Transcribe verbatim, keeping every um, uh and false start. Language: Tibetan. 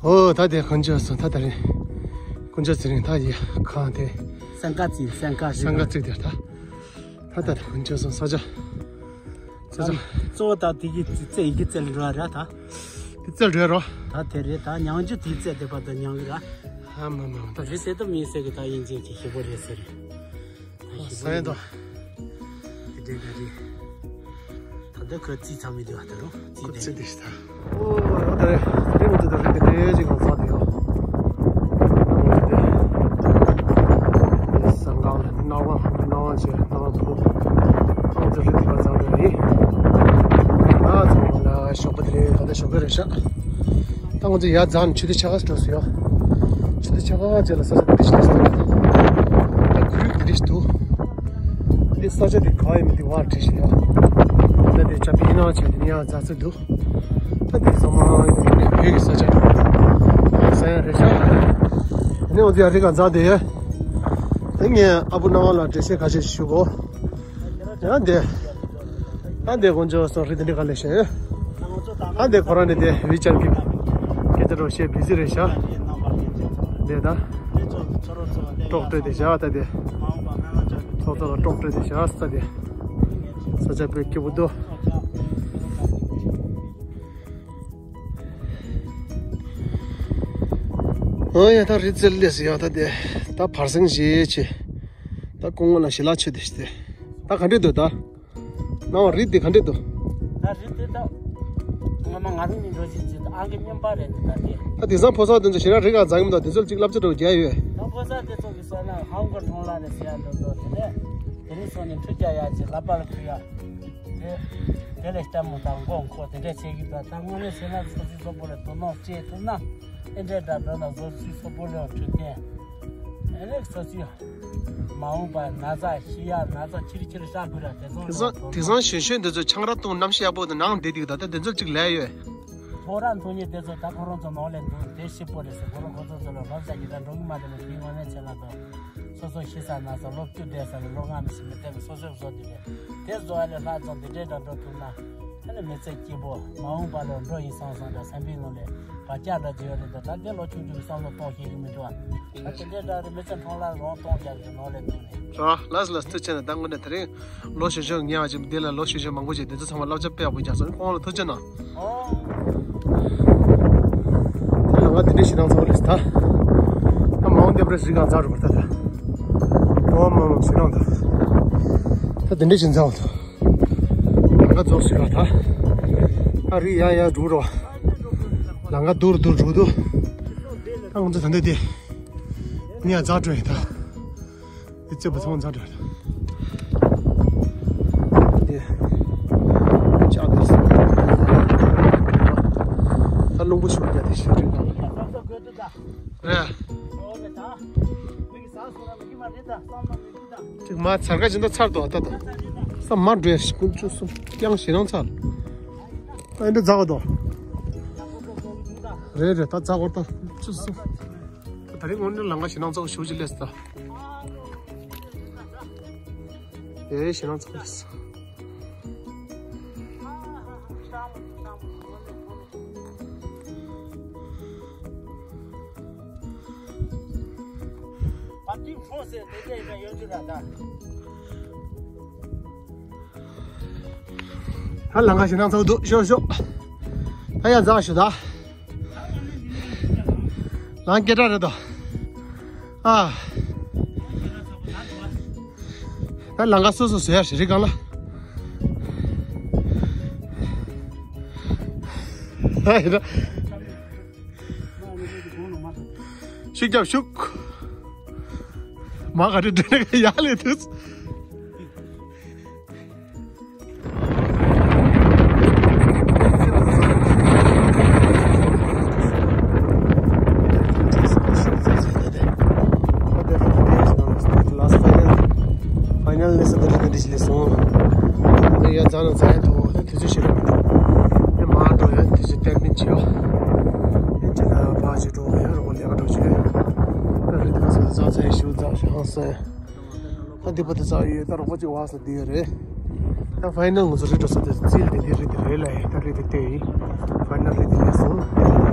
ཨོ་ད་དེ་དཀོན་མཆོག་གསུམ་ད་ད་རེད། དཀོན་མཆོག་ཚེ་རིང་ད་ཡི་གང་དེ། སང་ག་ཙི་སང་ག་ཙི་སང་ག་ཙི་དེ་ད། ད་ད་དཀོན་མཆོག་གསུམ་ས་ཆ། ས་ཆ། གཙོ་བོ་ད་དེ་གི་རྩེ་ཡི་གེ་རྩེ་ལ་འགྲོ་བ་ར་ད། དེ་རྩེ་ལ་འགྲོ་རོ། ད་དེ་རེད་ད་མྱང་ཆུ་དེ་རྩེ་དེ་པ་ད་མྱང་གི་ར། ཨ་མ་མ་མ་ད། རི་སེ་ཏོ་མི་སེ་གི་ད་ཡིན་ཅིག་གི་ཞིབ་པོ་རེད་ཟེར། ས་ཡ་དོ། དེ་འདྲའི་ག་རེ། ད་ལྟ་ཁོས་རྩིས་ཚང་མི་འདུག་ཨ་ད་རུང་རྩིས་ཁོ་རྩིས་དེ་ཤི་ད། ཨོ་ད་རེད་དེ་ང་ཚོ་ད་རེད་དེ་འདྲའི་ཅིག་ང་ཚོ་དེ་ཡོད། ད་ང་ཚོ་དེ། དེ་ས་འགག་ལ་སྣང་བ་སྣང་བ་བྱས་སྣང་བ་ཕུ། ང་ཚོ་རི་དེ་ག་ཚང་རེད་ཡིན། ང་ཚོ་ལ་ཞོགས་པ་དེ་རེད་ད་ལྟ་ཞོགས་པ་རེད་ཤག་ད་ང་ཚོ་ཡར་འཛེགས་ནས་ཆུ་ཚོད་ཕྱེད་ཀ་འགྲོ་སྲིད་ཡོད། ཆུ་ཚོད་ཕྱེད་ཀ་རྗེས་ལ་ས་ཆ་འདི་ཞིག་ལ་ས་ཆ་ད་ཁོར་ཡུག་འདི་འདྲ་ཞིག་འདུག་འདི་ས་ཆ་འདི་ག་ཡིན་མིན་འདི་བར་བྲིས་ཤིག་ཡོད། ད་འདི་ཆ་པི་ནང་བྱས་འདི་ནི་ཡང་འཛེགས་ཚུལ་འདུག་ད་འདི་ཚང་མ་ཡོད་འདི་བོད་ཀྱི་ས་ཆ་འདུག་ས་ཡ་རེད་ཤག་ཨ་ནི་འོ་འདི་ཡ་རི་ག་འཛེགས་དེ་ཡོད། དེ་ངས་ཨ་བུ་སྣང་བ་ལ་འགྲེལ་བཤད་ཁ་ཤས་ཞུ་གོ་ཡང་དེ། ཨ་དེ་དཀོན་མཆོག་གསུམ་རི་དེ་འདྲ་ག་ལས་བཤད། ཨ་དེ་ཁོ་རང་ནི་དེ་ཝི་ཆར་གི་སྐད་ཆ་རོ་བཤད་བི་ཟི་རེད་ཤག་དེ་ད། ཀྲོག་ཀྲེ་དེ་བཞག་ད་དེ། ཚོགས་གཙོ་ལ་ཀྲོག་ཀྲེ་དེ་བཞག་ས་དེ། ས་ཆ་བོད་སྐྱིད་པོ་འདུག་ཨ་ཡ་ད་རི་རྩེར་སླེབས་སོང་ཡ་ད་དེ། ད་བར་སེང་བཞེས་ཆེ། ད་སྐུ་ངོ་ལ་ཞལ་ལག་མཆོད་དེ་ཤི་དེ། ད་ག་འདྲས་འདུག་ད། སྣང་བ་རི་འདི་ག་འདྲས་འདུག་ད་རི་འདི་ད། ངོ་མ་ང་རང་གཉིས་འགྲོ་བཞིན་ཅིག་ཨང་ཀི་མཉམ་པ་རེད་འདི་ད་དེ། ད་དེང་སང་ཕོ་གསར་དེ་ཚོ་ཞེ་དྲག་རི་ག་འཛེགས་མི་འདུག་དེ་ཚོ་ལ་ཅིག་བསླབ་བྱ་འདྲ་བོ་རྒྱག་ཡོད། ད་ཕོ་གསར་དེ་ཚོ་གི་སོ་ན་ཧང་གོ་གྲོང་ལ་རེད་ཟེར་ཡ་འདྲ་འདུག་དེ་ནས་དེ་རིང་སོང་ནས་འཕྲུལ་རྒྱག་ཡ་ཅིག་ལག་པ་ལ་ཁུར་ཡ། དེ་དེ་ལས་ལྟད་མོ་དང་མགོ་འཁོར་དེ་འདྲས་བྱེད་ཀྱི་འདུག་ད་དངོས་གནས་བྱས་ན་སོ་སོའི་གཟུགས་པོ་ལ་དོ་སྣང་བྱེད་ཐུབ་ན་ཨེ་འདྲས་འདྲ་འགྲོ་ན་སོ་སོའི་གཟུགས་པོ་ལ་འཕྲོད་བསྟེན་ཨེ་ལེགས་སོ་སོའི། མ་འོངས་པར་ན་ཚ་ཤི་ཡ་ན་ཚ་ཆེ་རུ་ཆེ་རུ་བཞག་དགོས་ར་དེ་ཚོ་དེང་སང་དེང་སང་གཞོན་གཞོན་འདི་ཚོ་ཆང་རག་བཏུང་གནམ་གཤིས་ཡག་པོ་དང་ནང་བསྡད་དེ་ད་ལྟ་དེ་ཚོ་གཅིག་ལས་ཡོད། ཁོ་རང་འཐུང་ཉེ་དེ་ཚོ་ད་ཁོ་རང་ཚོ་ནང་ལས་འདུག་དེ་ཤི་པོ་རེད་ཟེར་ཁོ་རང་ཁོ་ཚོ་ཚོ་ལ་ལབ་ས་ཡི་ད་འགྲོ་གི་མ་རེད་མ་དེ་ངོ་མའི་ཚེ་ན་དང་སོ་སོ་ཤི་ས་ན་ས་ལོ་བཅུ་བསྡད་ས་ལ་ལོ་ལྔ་མི་ཤི་མི་བསྡད་པའི་སོ་སོའི་བཟོ་དེ་རེད་དེ་བཟོ་བ་ལས་ལྷག་ཙམ་དེ་འདྲའི་འདྲ་འགྲོ་ཐུབ་ན་ཨ་ནི་མི་ཚེ་སྐྱིད་པོ་མ་འོངས་པ་ལ་འགྲོ་ཡིན་སང་སང་འདྲ་བསམ་པའི་ནང་ལས་བར་ཆད་འདྲ་བྱེད་ཡོད་རེད་འདུག་ད་དེ་ལོ་ཆུང་ཆུང་གི་བསམ་བློ་གཏོང་ཤེས་ཀྱི་མི་འདུག་ཨ། ད་དེ་འདྲའི་འདྲ་རེད་མི་ཚེ་འཕྲོ་བརླག་རང་གཏོང་རྒྱག་གི་ནོར་ལས་འདུག་ནས། རོ་ལགས་ལགས་ཐུགས་རྗེ་ཆེ་ན་ད་དངོས་གནས་དེ་རིང་ལོ་གཞོན་གཞོན་ངལ་བ་ཅིག་འདི་ལ་ལོ་གཞོན་གཞོན་མང་པོ་ཅིག་འདི་ཚོ་ཚང་མ་བསླབ་བྱ་དཔེ་ཡག་པོ་རྒྱག་སོང་ཁོང་ལ་ཐུགས་རྗེ་གནང་། ཨོ། ད་ལ་ང་དེ་འདྲའི་ཞེད་སྣང་ཚ་བོ་རེད་ད། ད་མ་འོངས་འདེབས་རེ་ཞིག་གང་ཚར་རུ་བར་ད་ད། ཨོ་མ་མ་ཞེད་སྣང་ད། ད་དེ་འདྲའི་ཞེད་སྣང་ཚ་བོ་ད། ལམ་ཁ་རྫོགས་ཤིག་ར་ད། ད་རི་ཡ་ཡ་འགྲོ་རོ། ལམ་ཁ་སྡུག་རུ་སྡུག་རུ་འགྲོ་འདུག་ད་ང་ཚོ་ད་འདི་དེ། ནི་ཡ་རྫ་འགྲོ་ཡ་ད། དེ་ཚེ་བ་ཚང་རྫ་འགྲོ་ཡ་ད། དེ། ཅག་དེ་སོང་། ད་རླུང་བུ་ཤོར་རྒྱ་དེ་ཤི་རིང་གང་། རེད། ཅིག་མ་ཚར་ཁ་ཅིག་ད་ཚར་དོ་ད་ད། ས་མ་འགྲོ་ཡ་ཤི་ཀུན་ཆུ་སུ་ཀྱང་ཞེད་སྣང་ཚར། ཨ་འདི་རྫ་བ་དོ། རེད་རེད་ད་རྫ་བ་ད་ཆུ་སུ། ད་རིང་དངོས་གནས་ལམ་ཁ་ཞེད་སྣང་ཚ་བོ་ཞེ་པོ་ཅིག་སླེབས་སོང་ད། ཨེ་ཞེད་སྣང་ཚ་བོ་སླེབས་སོང་། ད་ལམ་ཁ་ཞེད་སྣང་ཚ་བོ་འདུག་ཤོག་ཤོག་ད་ཡ་འཛེགས་ཤོག་ད། ལམ་སྐད་གྲགས་རེད་དོ། ཨ། ད་ལམ་ཁ་སོ་སོ་བཟོ་ཡ་ཞིག་རེད་གང་ལ། ཨ་ཡིན་ད། ཤུགས་རྒྱབ་ཤུགས། མ་ག་རེ་འདྲ་ཡག་ལས་ཐུག Final ནས་ས་འདི་འདྲ་འདི་འདྲ་ཞིག་སླེབས་སོང་། འདི་ཡ་རྫ་ནང་རྫ་ཡ་ཐོག་དུས་ཚོད་ཞིག་རེད་མི་འདུག་འདི་མར་འགྲོ་ཡ་དུས་ཚོད་གཏན་འཁེལ་བྱེད་ཡོད། འདི་ཅི་ད་ཕར་ཅིག་འགྲོ་ཡ་རོགས་ལས་ཀ་འགྲོ་བྱེད་ཡོད། ད་རི་དེ་ག་ས་རྫ་ཚ་ཡ་ཞུ་རྫ་ཞུ་ཧང་སང་། ད་འདི་པ་དེ་ཚ་ཡོད་ད་རོགས་པ་ཅིག་བ་ས་འདི་ཡོད་རེད། ད་ཕའི་ནལ་ང་ཚོ་རི་འགྲོ་ས་དེ་རྩིས་ལ་དེ་རི་དེ་རེད་ལ་ཡ་ད་རི་དེ་བལྟས་ཡིན། ཕའི་ནལ་རི་དེ་སླེབས་སོང་།